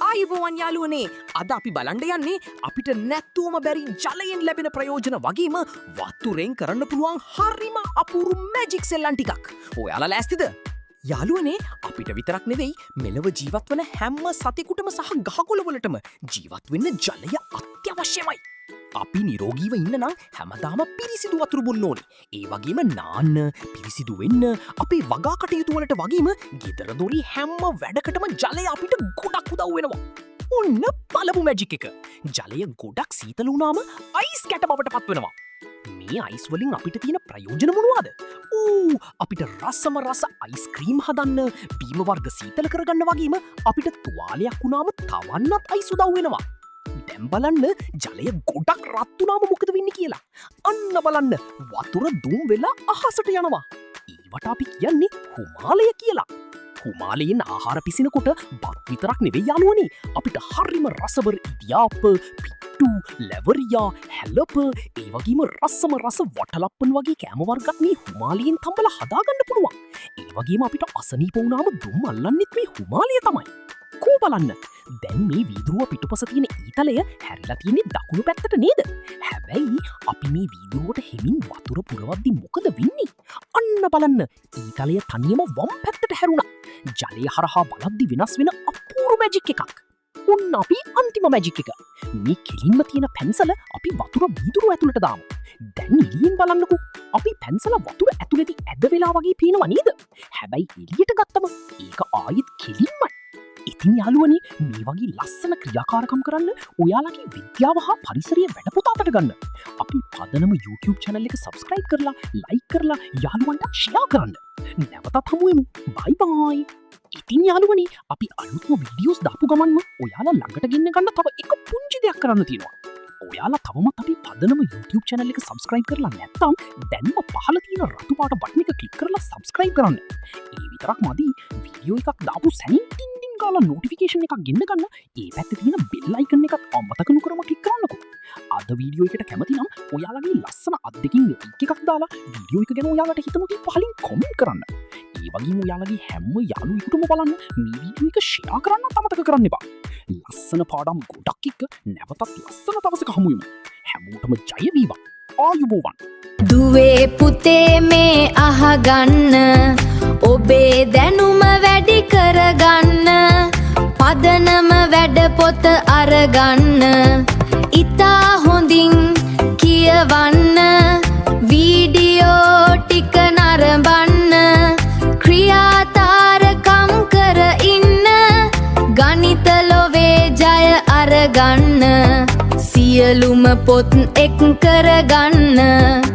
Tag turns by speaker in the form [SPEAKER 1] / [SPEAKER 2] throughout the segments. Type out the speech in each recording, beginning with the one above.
[SPEAKER 1] ආයුබෝවන් යාළුවනේ, අද අපි බලන්න යන්නේ අපිට නැත්තුවම බැරි ජලයෙන් ලැබෙන ප්‍රයෝජන වගේම වතුරෙන් කරන්න පුළුවන් හරිම අපූරු මැජික් සෙල්ලම් ටිකක්. ඔයාලා ලෑස්තිද? යාළුවනේ, අපිට විතරක් නෙවෙයි, මෙලොව ජීවත් වන හැම සතෙකුටම සහ ගහකොළවලටම ජීවත් වෙන්න ජලය අත්‍යවශ්‍යමයි. අපි නිරෝගීව ඉන්න නම් හැමදාම පිරිසිදු වතුර බොන්න ඕනේ. ඒ වගේම නාන්න, පිරිසිදු වෙන්න, අපේ වගා කටයුතු වලට වගේම ගෙදර දොරේ හැම වැඩකටම ජලය අපිට ගොඩක් උදව් වෙනවා. ඔන්න පළමු මැජික් එක. ජලය ගොඩක් සීතල වුණාම අයිස් කැට බවට පත් වෙනවා. මේ අයිස් වලින් අපිට තියෙන ප්‍රයෝජන මොනවාද? ඌ අපිට රසම රස අයිස්ක්‍රීම් හදන්න, බීම වර්ග සීතල කරගන්න වගේම අපිට තුවාලයක් වුණාම තවන්නත් අයිස් උදව් වෙනවා. දැන් බලන්න ජලය ගොඩක් රත් වුණාම මොකද වෙන්නේ කියලා. අන්න බලන්න, වතුර දුම් වෙලා අහසට යනවා. ඒවට අපි කියන්නේ හිමාලය කියලා. හිමාලයෙන් ආහාර පිසිනකොට බත් විතරක් නෙවෙයි යාළුවනේ. අපිට හරිම රසබර ඉදියාප්ප, පිට්ටු, ලැවරියා, හැලප, ඒ වගේම රසම රස වටලප්පන් වගේ කෑම වර්ගත් මේ හිමාලයෙන් තම්බලා හදාගන්න පුළුවන්. ඒ වගේම අපිට අසනීප වුණාම දුම් අල්ලන්නෙත් මේ හිමාලය තමයි. කෝ බලන්න. දැන් මේ වීදුරුව පිටුපස තියෙන ඊතලය හැරිලා තියෙන්නේ දකුණු පැත්තට නේද? හැබැයි අපි මේ වීදුරුවට හෙමින් වතුර පුරවද්දි මොකද වෙන්නේ? අන්න බලන්න, ඊතලය තනියම වම් පැත්තට හැරුණා. ජලය හරහා බලද්දි වෙනස් වෙන අපූර්ව මැජික් එකක්. ඔන්න අපි අන්තිම මැජික් එක. මේ කෙලින්ම තියෙන පැන්සල අපි වතුර වීදුරුව ඇතුළට දාමු. දැන් එළියෙන් බලන්නකෝ. අපි පැන්සල වතුර ඇතුළේදී ඇද වෙලා වගේ පේනවා නේද? හැබැයි එළියට ගත්තම ඒක ආයෙත් කෙලින්මයි. ඉතින් යාළුවනේ, මේ වගේ ලස්සන ක්‍රියාකාරකම් කරන්න ඔයාලගේ විද්‍යාව හා පරිසරය වැඩපොත අතට ගන්න. අපි පදනම YouTube channel එක subscribe කරලා, like කරලා, යාළුවන්ට share කරන්න. නැවතත් හමු වෙමු. බයි බයි. ඉතින් යාළුවනේ, අපි අලුත්ම වීඩියෝස් දාපු ගමන්ම ඔයාලා ළඟට ගෙන්න ගන්න තව එක පුංචි දෙයක් කරන්න තියෙනවා. ඔයාලා තවමත් අපි පදනම YouTube channel එක subscribe කරලා නැත්නම් දැන්ම පහළ තියෙන රතු පාට බටන් එක ක්ලික් කරලා subscribe කරන්න. ඒ විතරක් මදි, වීඩියෝ එකක් දාපු සැනින් ටින් ටින් ගාලා නොටිෆිකේෂන් එකක් ගෙන්න ගන්න ඒ පැත්තේ තියෙන බෙල් අයිකන් එකත් අමතක නොකරම ක්ලික් කරන්නකෝ. අද වීඩියෝ එකට කැමති නම් ඔයාලගේ ලස්සන අත් දෙකින් ලයික් එකක් දාලා වීඩියෝ එක ගැන ඔයාලට හිතන දේ පහලින් කොමෙන්ට් කරන්න. ඒ වගේම ඔයාලගේ හැම යාළුවෙකුටම බලන්න මේ වීඩියෝ එක ෂෙයා කරන්නත් අමතක කරන්න එපා. ලස්සන පාඩම් ගොඩක් එක්ක නැවතත් ලස්සන දවසක හමු වෙමු. හැමෝටම ජය වේවා. ආයුබෝවන්.
[SPEAKER 2] දුවේ පුතේ, මේ අහගන්න, ඔබේ දැනුම වැඩි කරගන්න පදනම වැඩ පොත අරගන්න, ඉතා හොඳින් කියවන්න, වීඩියෝ ටික නරඹන්න, ක්‍රියාතාරකම් කර ඉන්න, ගණිත ලොවේ ජය අරගන්න, සියලුම පොත් එක් කරගන්න.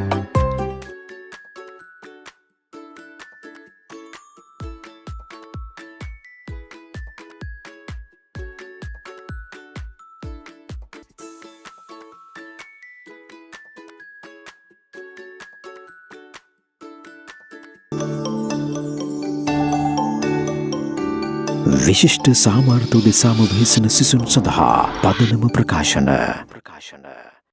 [SPEAKER 3] විශිෂ්ට සාමාර්ථ උදෙසාම වෙහෙසෙන සිසුන් සඳහා පදනම ප්‍රකාශන.